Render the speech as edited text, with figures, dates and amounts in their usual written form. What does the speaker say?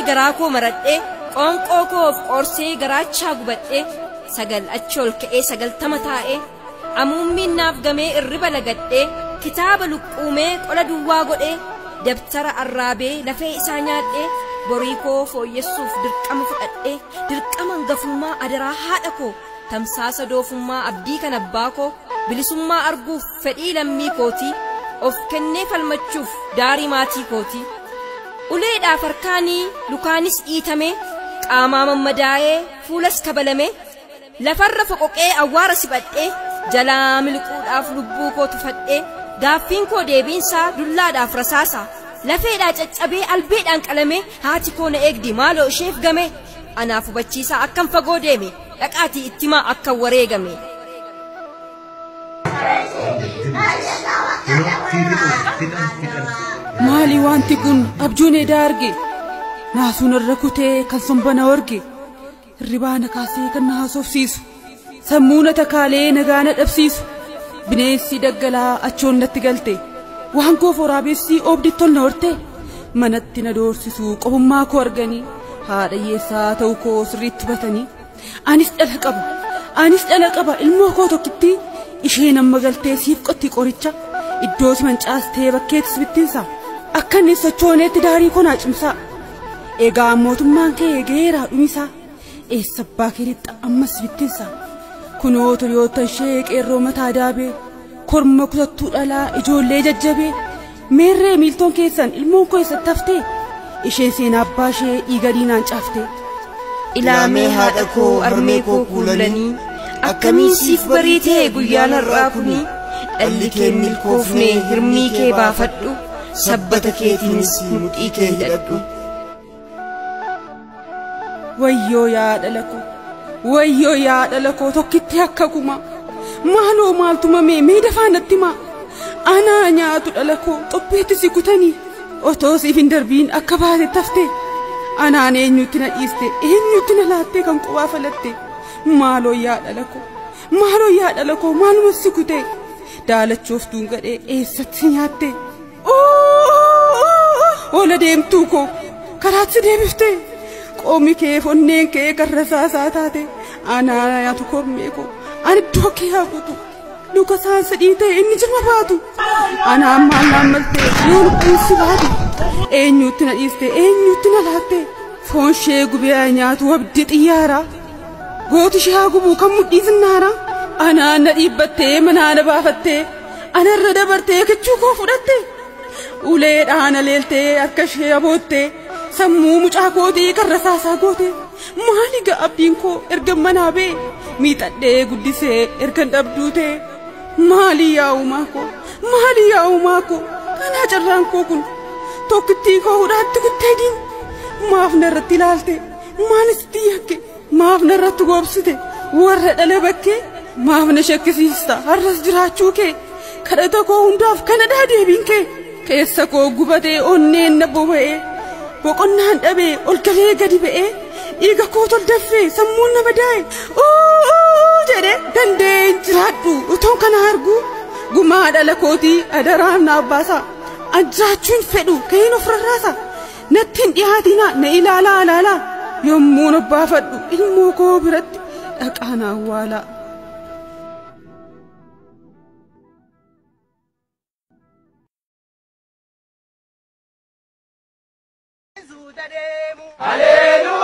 Garaa koo maradhee, qoonqoo koo of qorsee garaachaa gubadhee, 9 achi ol ka'ee 90 taa'ee, amuummiin naaf gamee irriba lagadhee, kitaaba luqquumee qola duwwaa godhee, dabtara arraabee lafee isaa nyaadhee, borii koo fooyyessuuf dirqama fudhadhee, dirqama hangafummaa adaraa haadha koo, tamsaasa doofummaa abdii kan abbaa koo, bilisummaa arguuf fedhii lammii kootii, of kennee falmachuuf daarii maatii kootii. Uleedhaaf harkaanii lukaanis dhiitamee, qaamaa mammadaa'ee fuulas kabalamee, lafarra foqoqee awwaara sibadhee, jalaa miliquudhaaf lubbuu koo tufadhee, gaaffiin koo deebiinsaa dullaadhaaf rasaasa, lafeedhaa caccabee albeedhaan qalamee, haati koo na eegdi maaloo isheef game, anaaf hubachiisaa akkam fagoo deeme, dhaqaatii ittimaa akkam wareegame. Maali wanti kun abjuun edaa arge, naasuun irra kutee kan sombana orge, hirribaa na kaasee kan na haasofsiisu, sammuu na takaalee nagaa na dhabsiisu, bineensi daggalaa achoon natti galte, waan koof waraabessi oobditti ol na horte, manatti na doorsisuu qofummaa koo arganii, haadha hiyyeessaa ta'uu koo sirriitti hubatanii, anis dhala qaba, anis dhala qaba ilmoo koo tokkitti, isheen amma galtee siif qotti qoricha, iddoo si mancaastee bakkeettis bittinsa, akka inni sochooneetti daarii koo naa cimsaa. Egaa mootummaan kee geeraa dhumisaa, eessa abbaa kee lixxa ammas bittinsa. Kunoo toliyoota ishee qeerroo mataa daabee, korma kutattuu dhalaa ijoollee jajjabee, meerree miiltoon keessan ilmoon koo eessatti haftee, isheen seenaa abbaa ishee dhiiga diinaan caaftee. Ilaamee haadha koo armee koo kuulanii, akkamiin siif bariitee guyyaan har'aa kuni, dhalli kee milkoofnee hirmii kee baafadhu, sabbata keetiinis mudhii kee hidhadhu. Wayyoo yaa dhala koo, wayyoo yaa dhala koo tokkitti akka kumaa, maaloo maaltu mamee mee dafaa natti himaa, anaa nyaatu dhala koo xopheetti si kutanii, otoo siif hin darbiin akka baate taftee, anaan eenyutti na dhiiste eenyutti na laattee kan qubaa falatte, maaloo yaa dhala koo, maaloo yaa dhala koo maaluma si kutee, daalachooftuun gadhee eessatti si nyaatte, oola deemtuu koo karaatti deebiftee, qoomi kee onneen kee karra saasaa taate, anaa nyaatu kormee koo ani iddoo kee haa kutu, luka saan sadii ta'e inni jirma baatu, anaan maal naan maltee yoo lubbuun si baate, eenyutti na dhiiste eenyutti na laatte, foon ishee gubee nyaatu abdii xiyyaaraa, gooti ishee haa gubuu kan mudhii zinnaaraa, anaan na dhiibbattee manaa na baafattee, anarra dabartee kichuu koo fudhatte, uleedhaan aleeltee harka ishee aboottee, sammuu mucaa kootii karra saasaa goote, maali ga'a abdiin koo erga manaa ba'e, miixadhee guddisee ergan dhabduu ta'e, maali yaa uumaa koo, maali yaa uumaa koo, kanaa carraan koo kun, tokkittii koo hudhaatti kuttee diin, maaf narratti ilaalte, maalis itti yakke, maaf narratti goobsite, warra dhala bakkee, maaf na shakkisiista har'as jiraachuu kee, kadhata koo hundaaf kanadhaa deebiin kee, keessa koo gubatee onneen na boba'ee, boqonnaan dhabee ol galee gadi ba'ee, dhiiga koo tol daffee sammuun na madaa'e, jedhee dandeen jiraadhu utuun kana argu, gumaa dhala kootii adaraan na abbaasaa, an jiraachuu hin fedhu ka'een of rarraasa, natti hin dhiyaatinaa na ilaalaa alaalaa, yommuun obbaafadhu ilmoo koo biratti dhaqaa na awwaalaa. Hallelujah.